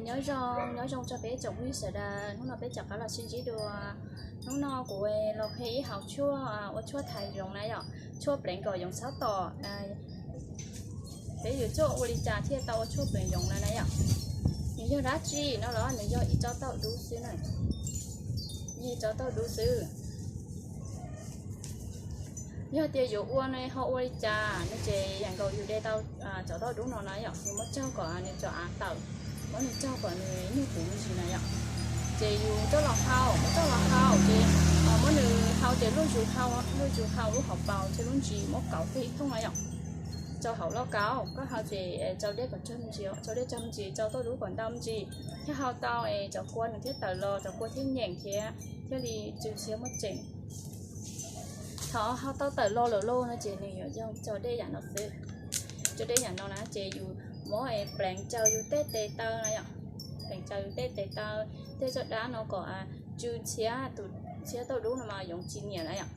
Nyob zoo, nyob zoo rau peb tsoom phooj ywg sawv daws, hnub no peb rov qab los sib ntsib dua. Hnub no kuv los qhia ib hauv tshuaj ua tshuaj thaiv yoov na yom, tshuaj pleev kom yoov txhob tom. Peb yuav tshuaj ua li cas thiaj tau ua tshuaj pleev yoov na na yom. Nws yog dab tsi no los nws yog ib tsob tauj dub xwb na, yog ib tsob tauj dub xwb. Yog tias yuav ua no ho ua li cas no ces yam nkaus yus de tau cov tauj dub no na yom, yus muab tsaug kom nws cov av tawm, muab nws tsaug kom nws nyuj puv me ntsis na yom. Ces yus coj los hau, muab coj los hau ces muab nws hau ces luj zus hau, luj zus hau lub hauv paus thiab lub ntsis muab kauv tag ib thooj na yom. Rau hauv lauj kaub koj hau ces rau dej kom tsawg me ntsis, rau dej tsawg me ntsis, rau tauj dub kom ntau me ntsis, thiaj hau tau es cov kua nws thiaj tawm los, cov kua thiaj nyeem thiab thiaj li tsw ntxhiab muaj tseem. Thaum hau tau tawm los lawm lauj no ces nws yuav zoo cov dej yam no xwb. Cov dej yam no na ces yus muab pleev rau yus tej tes taw na yom, pleev rau yus tej tes taw, tej tsob dab no kom tsw ntxhiab, tus ntxhiab tauj dub no mas yoov tsis nyiam na yom.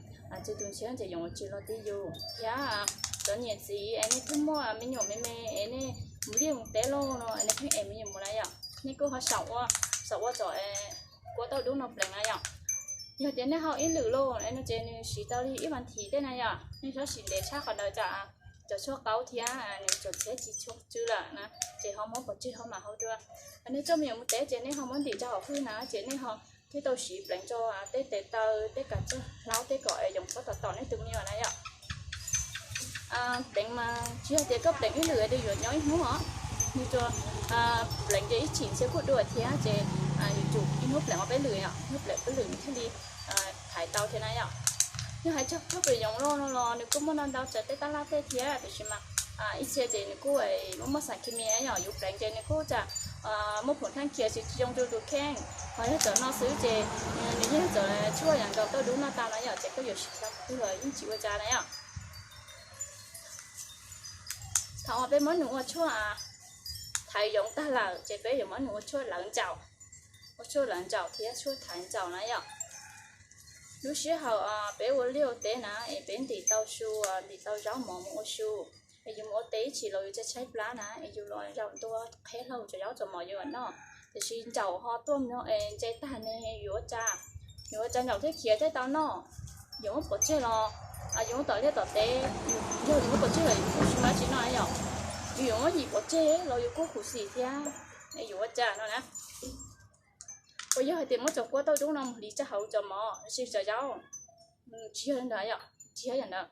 Tsw tus ntxhiab ces yoov tsis los ti yus thiab. Cov niam txiv es nej pheej muaj me nyuam me me es nej mus liaj mus teb lauj no es nej pheej ev me nyuam mus na yom, nej kuj ho xav ua, xav ua cov kua tauj dub no pleev na yom. Yog tias nej hau ib lwm lauj no ces nws siv tau li ib vas thiv tej na yom, nej txhob siv ntev tshaj qhov ntawd tsam cov tshuaj qaub thiab nws tseem ntxhiab tsis tshua tsw lawm na, ces ho muab pov tseg ho mam hau dua. Nej coj me nyuam mus teb ces nej ho muab ntim rau hauv hwj na ces nej ho thiaj tau siv pleev rau tej tes taw, tej kav tsag hlaub tej kom yoov txhob tom tom nej tus me nyuam na yom. Pleev mas tsis yog tias koj pleev ib lwm es yuav nyob ib hnub os, nws tsuas pleev ces ib chim ntxhiab kuj dua thiab ces yuav tsum ib hnub pleev ob peb lwm, ib hnub pleev peb lwm nws thiaj li thaiv tau thiab na yom. Yog hais txog tshuaj pleev yoov los no los nws kuj muaj ntau ntau tsav tej tab laj tej thiab tiam sis mas ib txhia ces nws kuj muaj muaj xas khes mis yom, yus pleev ces nws kuj tsam muaj phum thaj khiav tsis zoo rau tus kheej. Ho yog cov no xwb ces nws yeej cov tshuaj yam nkaus tauj dub no tau na yom, ces koj yuav siv tau qhov twg los yeej tsis ua cas na yom. Thaum uas peb muab nws ua tshuaj thaiv yoov tag lawm ces peb yuav muab nws ua tshuaj lawv ntsaum, ua tshuaj lawv ntsaum thiab tshuaj thaiv ntsaum na yom. Lub sij hawm peb ua liaj ua teb na es peb ntim tau su, ntim tau zaub mov mus ua su, es yus mus ua teb ib chim los yus tshaib tshaib plab na es yus los zaum ntua qheb hlau cov zaub cov mov yus noj. Tiam sis ntsaum ho tuaj ntse tag ne yuav ua cas, yuav ua cas ntsaum thiaj khiav thiaj tau noj? Yus muab pov tseg los yus muab tom liaj tom teb, yog yus muab pov tseg los yus kuj tsis muaj dab tsi noj yom. Yus yuav muab yim pov tseg los yus kuj khuv xim thiab, yus ua cas no na. Uas yog hais tias muab cov kua tauj dub no mus hliv rau hauv cov mov los sis cov zaub, tsis yog li ntawd yom, tsis yog li ntawd.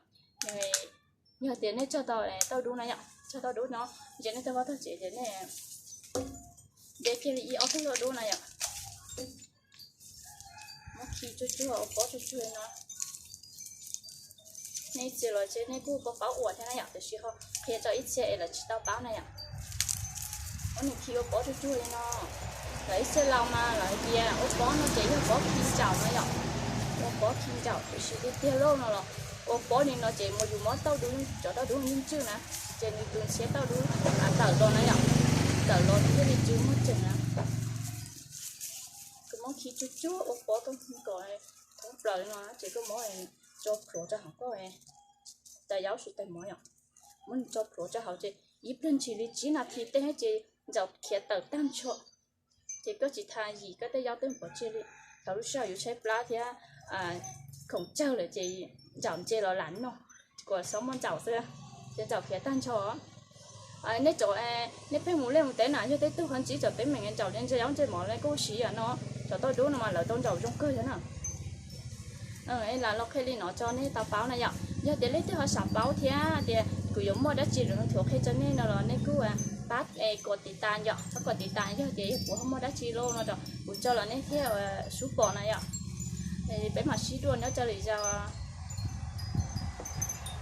Yog tias nej cog tau tauj dub no yom, cog tauj dub no, ntsia nej tau vaj tog tsev tias nej de kiag li ib ob tug tauj dub no yom, muab khi tsuag tsuag ua pob tsuag tsuag li no. Nej ib txhia los ces nej kuj paub paub ua thiab na yom, tiam sis ho qhia rau ib txhia es lawv tsis tau paub na yom. Muab nws khi ua pob tsuag tsuag li no. Lawv ib txhia laus mas lawv hais tias ua pob no ces yog pob khi ntsaum no yom, ua pob khi ntsaum, tiam sis tiag tiag lauj no los ua pob li no ces mas yus muab tauj dub, cov tauj dub yeej tswj na, ces nws tus ntxhiab tauj dub tawm los na yom, tawm los nws thiaj li tsw muaj tseem na. Koj muab khi tsuag tsuag ua pob tauj kom thoob plaws no ces koj muab tso plhuav rau hauv koj tais yaub sis tais mov yom, muab nws tso plhuav rau hauv ces ib pliag ntshis li tsib nas this tej ces ntsaum khiav tawm tag nrho. Ces koj tsis tas yim koj tej yaub tej pov tseg li. Thaum lub sij hawm yus tshaib plab thiab khoom tsawg lawm ces ntsaum ntse los lam noj, kuv xob muaj ntsaum xwb, ces ntsaum khiav tag nrho. Nej cov, nej pheej mus liaj mus teb na yog tej tug ho ntsib cov teeb meem ntsaum ntse yaub ntse mov nej kuj siv yam no, cov tauj dub no mas lawv tau ntsaum zoo kawg thiab na. Lam los qhia li no rau nej tau paub na yom. Yog tias leej twg ho xav paub thiab tias kuv yuav muaj dab tsi lus thuav qhia rau nej no los nej kuj pab kom tiv tas yom, pab kom tiv tas yog tias yog kuv ho muaj dab tsi lauj no rau kuv tso los nej thiaj sub pom na yom. Peb mam sib ntsib dua nyob rau lwm zaus.